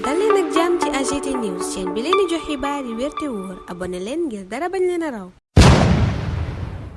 dal leen ak jàmm ci AGT News chaîne bi leen di jox xibaar yi wér te wóor abonné leen ngir dara bañ leen a raw.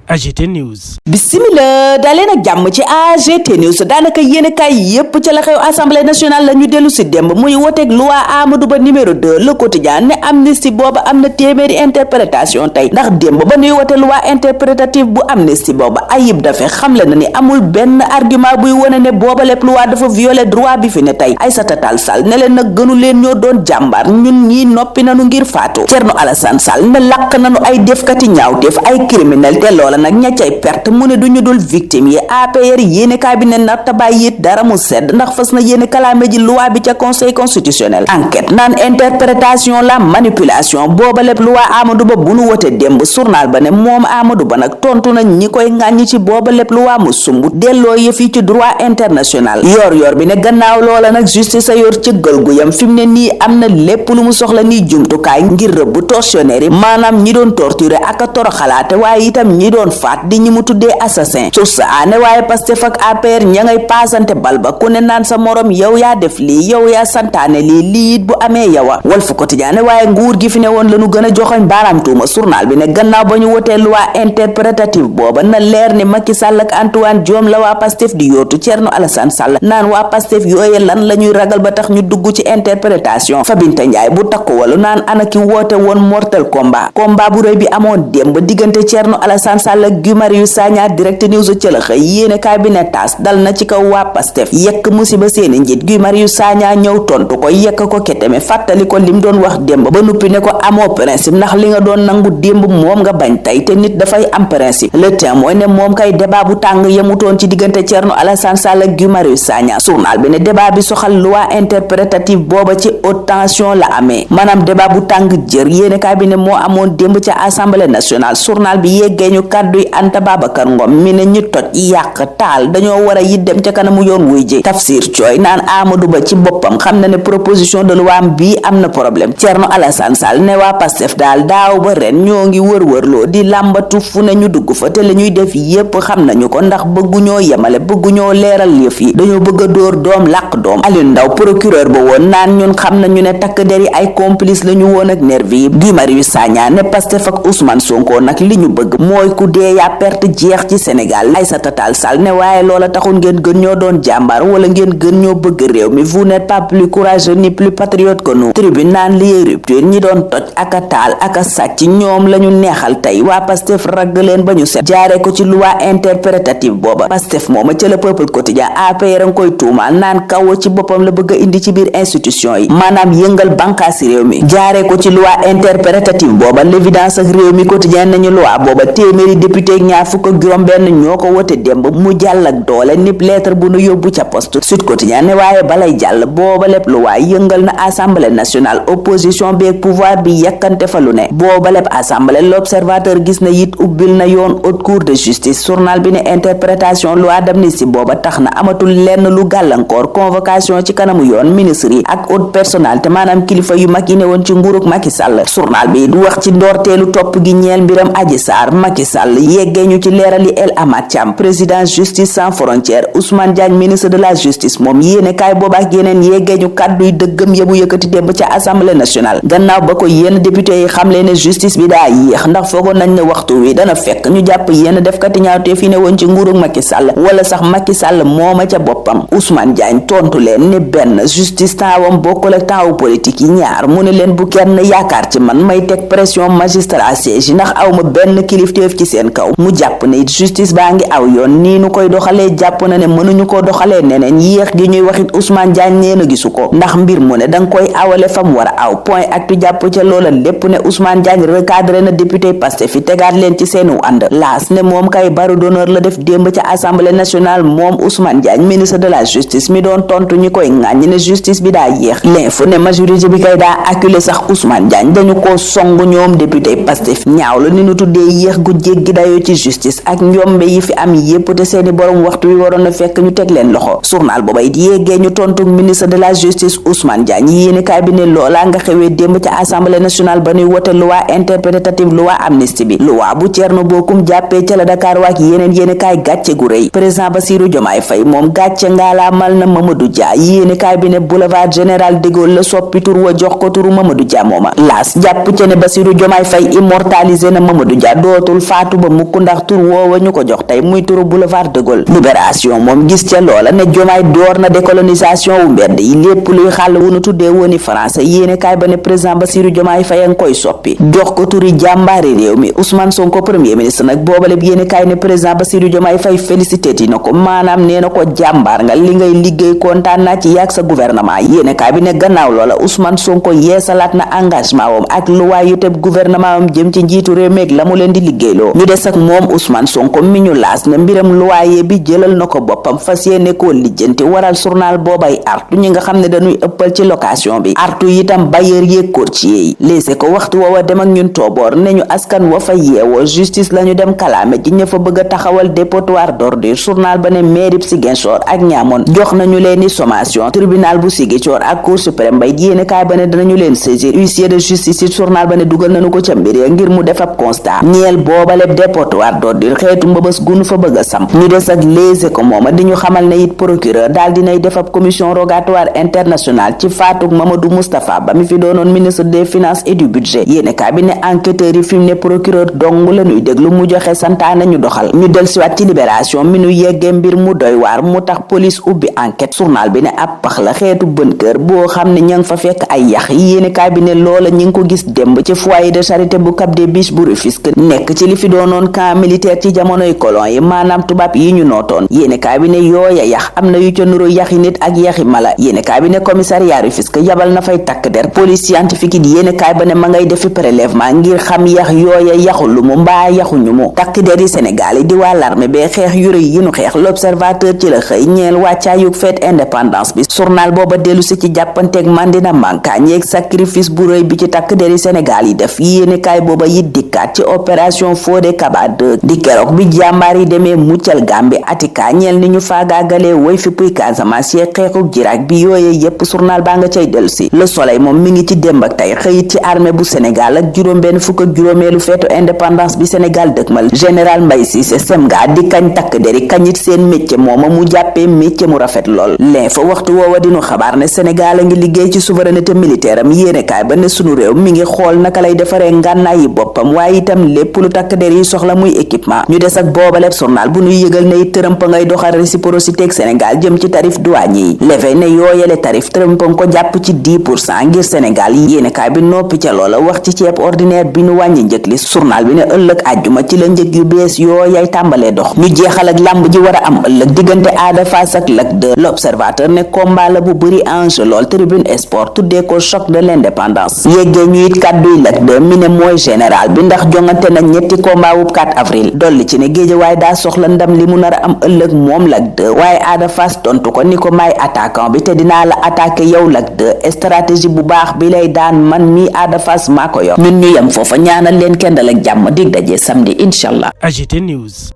AGT News. Bismillah daleen ak jàmm ci AGT News daanaka yéenekaay yépp ca la xew assemblée nationale la ñu dellu si démb muy woteeg loi Amadou Ba numéro 2 Le Quotidien ne amnistie booba am na téeméeri interprétation tey ndax démb ba ñuy wote loi interprétative bu amnistie booba Ayib Daffé xamle na ni amul benn argument buy wone ne booba lépp loi dafa violer droit bi fi ne tey Aïssata Tall Sall ne leen nag gënu leen ñoo doon jàmbaar ñun ñii noppi nanu ngir faatu Thierno Alassane Sall ne làq nanu ay defkati ñaawteef ay criminel te loola nag ña cay perte mu ne duñu dul victime yi APR yéene kaay bi ne nar ta bàyyi it dara mu sedd ndax fas na yéene kalaame ji loi bi ca conseil constitutionnel enquête naan interprétation la manipulation booba lépp loi Amadou Ba bu nu wote démb journal ba ne moom Amadou Ba nag tontu na ñi koy ŋàññi ci booba lépp loi mu sumb delloo yëf yi ci droit international yor bi ne gannaaw loola nag justice a yor ci gël gu yam fi mu ne nii am na lépp lu mu soxla nii jumtukaay ngir rëbb tortionnaire yi maanaam ñi doon torturer ak a toroxalaate waaye itam ñi doon faat di ñi mu tuddee assassin source aane waaye Pastef ak APR ña ngay paasante bal ba ku ne naan sa morom yow yaa def lii yow yaa santaane lii it bu amee yowa Walf Quotidien waaye nguur gi fi ne woon lañu gën a joxoñ baaraam tuuma journal bi ne gannaaw ba ñu wotee loi interprétative booba na leer ni Macky Sall ak Antoine Diome la waa Pastef di yootu Thierno Alassane Sall naan waa Pastef yooye lan la ñuy ragal ba tax ñu dugg ci interprétation Fabinta Ndiaye bu takku walu naan ana ki woote woon mortel combat bu rëy bi amoon démb diggante Thierno Alassane Sall ak Guy Marius Sagna direct news ci la xëy yéene kaay bi ne taas dal na ci kaw waa Pastef yekk musiba seeni njiit Guy Marius Sagna ñëw tontu ko yekk ko keteme fàttali ko lim doon wax démb ba nuppi ne ko amoo principe ndax li nga doon nangu démb moom nga bañ tey te nit dafay am principe le Témoin ne moom kay débat bu tàng yemutoon ci diggante Thierno Alassane Sall ak Guy Marius Sagna journal bi ne débat bi soxal loi interprétative booba ci haute tension la amee maanaam débat bu tàng jër yéene kaay bi ne moo amoon démb ca assemblée nationale journal bi yeggee ñu kàdduy Anta Babacar Ngom mi ne ñu toj yàq taal dañoo war a yi dem ca kanamu yoon wuy ji Tafsir Thioye naan Amadou Ba ci boppam xam na ne proposition de loi am bii am na problème Thierno Alassane Sall ne waa Pastef daal daaw ba ren ñoo ngi wër-wërloo di làmbatu fu ne ñu dugg fa te la ñuy def yépp xam nañu ko ndax bëgguñoo yemale bëgguñoo leeral yëf yi dañoo bëgg a dóor doom làq doom Alioune Ndao procureur ba woon naan ñun xam nañu ne takk der yi ay complice la ñu woon ak nervi yi Guy Marius Sagna ne Pastef ak Ousmane Sonko nag li ñu bëgg mooy ku dee yaa perte jeex ci Sénégal Aïssata Tall Sall ne waaye loola taxul ngeen gën ñoo doon jàmbaar wala ngeen gën ñoo bëgg réew mi vous n'êtes pas plus courageux ni plus patriote que nous tribune naan liy rupture ñi doon toj ak a taal ak a sàcc ñoom la ñu neexal tey waa Pastef ragg leen ba ñu set jaaree ko ci loi interprétative booba Pastef mooma ca le Peuple Quotidien APR a nga koy tuumaal naan kaw ci boppam la bëgg a indi ci biir institution yi maanaam yëngal bànqaasi réew mi jaaree ko ci loi interprétative booba l'évidence ak réew mi quotidien nañu loi booba téeméeri député ak ñaar fukk ak juróom benn ñoo ko wote démb mu jàll ak doole nip lettre bu nu yóbbu ca poste Sud Quotidien ne waaye balay jàll booba lépp lu waay yëngal na assemblée nationale opposition bi ak pouvoir bi yàkkante fa lu ne booba lépp assemblée l'observateur gis na it ubbil na yoon haute cour de justice journal bi ne interprétation loi d'amnistie booba tax na amatul lenn lu gàllankoor convocation ci kanamu yoon ministre yi ak haute personnalité maanaam kilifa yu mag yi ne woon ci nguurug Macky Sall journal bi du wax ci ndoorteelu topp gi ñeel mbiram Adji Sarr Macky Sall yeggee ñu ci leerali El Amath Thiam président justice sans frontières Ousmane Diagne ministre de la justice moom yéene kaay booba ak yeneen yeggee ñu kàdduy dëggam yabu yëkkati démb ca assemblée nationale gannaaw ba ko yenn député yi xamle ne justice bi daa yéex ndax foogoon nañ ne waxtu wi dana fekk ñu jàpp yenn defkati ñaawte fi ne woon ci nguurug Macky Sall wala sax Macky Sall mooma ca boppam Ousmane Diagne tontu leen ne benn justice taawam bokkul ak taawu politique yi ñaar mu ne leen bu kenn yaakaar ci man may teg pression magistrat siège ndax awma benn kilifteef ci seen kaw mu jàpp ne it justice baa ngi aw yoon nii nu koy doxalee jàpp na ne mënuñu ko doxalee neneen yéex gi ñuy waxit Ousmane Diagne nee na gisu ko ndax mbir mu ne danga koy awale fam war a aw point actu jàpp ca loola lépp ne Ousmane Diagne recadré na député Pastef fi tegaat leen ci seenu ànd laas ne moom kay baru d'honneur la def démb ca assemblée nationale moom Ousmane Diagne ministre de la justice mi doon tontu ñi koy ŋàññ ne justice bi daa yéex l'info ne majorité bi kay daa acculé sax Ousmane Diagne dañu ko song ñoom député Pastef ñaaw la ni nu tuddee yéex gu jéggi jéggi dayoo ci justice ak njombe yi fi am yépp te seeni borom waxtu wi waroon na fekk ñu teg leen loxo. journal booba it yeggee ñu tontu ministre de la justice Ousmane Diagne yéenekaay bi ne loola nga xewee démb ca assemblée nationale ba nuy wote loi interprétative loi amnistie bi loi bu Thierno Bocoum jàppee ca la Dakar waak yeneen yéenekaay gàcce gu rëy. président Bassirou Diomaye Faye moom gàcce ngaalaamal na Mamadou Dia yéenekaay bi ne boulevard général de Gaulle la soppi tur wa jox ko turu Mamadou Dia mooma. laas jàpp ca ne Bassirou Diomaye Faye immortalisé na Mamadou Dia dootul faatu ba mukk ndax tur woowa ñu ko jox tey muy turu boulevard de Gaulle. libération moom gis ca loola ne Diomaye door na décolonisation wu mbedd yi lépp luy xàll wu nu tuddee wooni français yéenekaay ba ne président Bassirou Diomaye Faye a ngi koy soppi jox ko turi jàmbaari réew mi. Ousmane Sonko premier ministre nag boobaleb yéenekaay ne président Bassirou Diomaye Faye félicité ti na ko maanaam nee na ko jàmbaar nga li ngay liggéey kontaan naa ci yàgg sa gouvernement yéenekaay bi ne gannaaw loola Ousmane Sonko yeesalaat na engagement wam ak luwaay yu teb gouvernement wam jëm ci njiitu réew meeg la mu leen di liggéeyloo. ñu des ak moom Ousmane Sonko mi ñu laas ne mbiram luwaaye bi jëlal na ko boppam fas yéene koo lijjanti waral journal boobay artu ñi nga xam ne dañuy ëppal ci location bi artu itam bailleur yeeg courtier yi léese ko waxtu woowa dem ak ñun tooboor ne ñu askan wa fa yeewoo justice la ñu dem kalaame ci ña fa bëgg a taxawal dépotoir d'ordure journal ba ne mairie Ziguinchor ak Niamone jox nañu leen ni sommation tribunal bu Ziguinchor ak cour suprême bay yéenekaay ba ne danañu leen saisir huissier de justice yi journal ba ne dugal nañu ko ca mbir ya ngir mu def ab constat ñeel boobale dépotoir d'ordure xeetu mbëbës gunu fa bëgg a sam. ñu des ak léese ko mooma di ñu xamal ne it procureur daal dinay def ab commission rogatoire internationale ci faatug Mamadou Moustapha Ba mi fi doonoon ministre des finances et du budget yéenekaay bi ne enquêteurs yi fi mu ne procureur dong la ñuy déglu mu joxe santaane ñu doxal. ñu del siwaat ci libération mi nu yeggee mbir mu doy waar mu tax police ubbi enquête journal bi ne ab pax la xeetu bunkër boo xam ne ña ngi fa fekk ay yax yéenekaay bi ne loola ñi ngi ko gis démb ci foyer de charité bu Cap des Biches bu Rufisque nekk ci li fi doonoon camp militaire ci jamonoy colon yi maanaam tubaab yi ñu nootoon yéenekaay bi ne yooya yax am na yu ca nuru yaxi nit ak yaxi mala yéenekaay bi ne commissariat Rufisque yabal na fay takk der police scientifique yi yéenekaay ba ne ma ngay defi prélèvement ngir xam yax yooya yaxu lu mu mbaa yaxuñu mu takk der yi Sénégal yi di waa l'armée bee xeex yu rëy yi nu xeex l'observateur ci la xëy ñeel wàccaayug fête indépendance bi journal booba dellu si ci jàppanteeg mandina mankaañ yeeg sacrifice bu rëy bi ci takk der yi Sénégal yi def yéenekaay booba it dikkaat ci opération Fodé Kaba 2 di keroog bi jàmbaar yi demee muccal Gambie Atika ñeel ni ñu faagaagalee woy fi puy Casamance yeeg xeexug jiraak bi yooye yépp journal baa nga cay dellu si Le Soleil moom mi ngi ci démb ak tey xëyit ci armée bu Sénégal ak juróom-benn fukk ak juróomeelu feetu indépendance bi Sénégal dëkkmal général Mbaye Cissé Semga di kañ takk deri kañit seen métier mooma mu jàppee métier mu rafet lool l'info waxtu woowa dinu xabaar ne Sénégal a ngi liggéey ci souveraineté militaire am yéenekaay ba ne sunu réew mi ngi xool naka lay defaree ngànnaay yi boppam waaye itam lépp lu takk der yi soxla muy équipement ñu des ak boobaleb journal bu ñuy yëgal ne Trump ngay doxal réciprocité ak Sénégal jëm ci tarif douane yi levé ne yooyale tarif Trump ko jàpp ci 10% ngir Sénégal yi yéenekaay bi noppi ca loola wax ci ceeb ordinaire bi ñu wàññi njëg li journal bi ne ëllëg àjjuma ci la njëg yu bees yooyay tàmbalee dox ñu jeexal ak làmb ji war a am ëllëg diggante Ada Fass ak Lac 2 l'observateur ne combat la bu bëri enjeu lool tribune sport tuddee ko choc de l'indépendance yeggee ñu it kàdduy Lac 2 mi ne mooy général bi ndax jongante na ñetti combat wu 4 avril dolli ci ne Géejawaay daa soxla ndam li mu nar a am ëllëg moom Lac 2 waaye Ada Fass tontu ko ni ko may attaquant bi te dinaa la attaqué yow Lac 2 stratégie bu baax bi lay daan man mi Ada Fass maa ko yor ñun ñu yem foofa ñaanal leen kendal ak jàmm dig daje samedi inshallah. AGT News.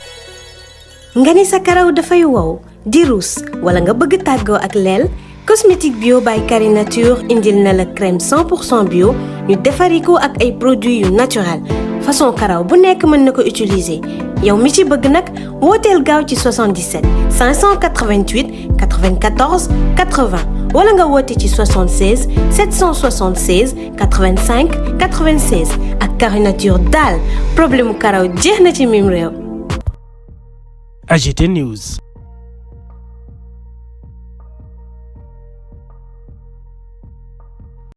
nga ni sa karaw dafay wow di ruus wala nga bëgg tàggoo ak leel cosmétique bio by Carré Nature indil na la crème 100% bio ñu defari ko ak ay produits yu naturel façon karaw bu nekk mën na ko utiliser yow mi ci bëgg nag wooteel gaaw ci 77 588 94 80 wala nga woote ci 76 776 85 96 ak Carré Nature daal problème mu karaw jeex na ci mim réew. AGT News.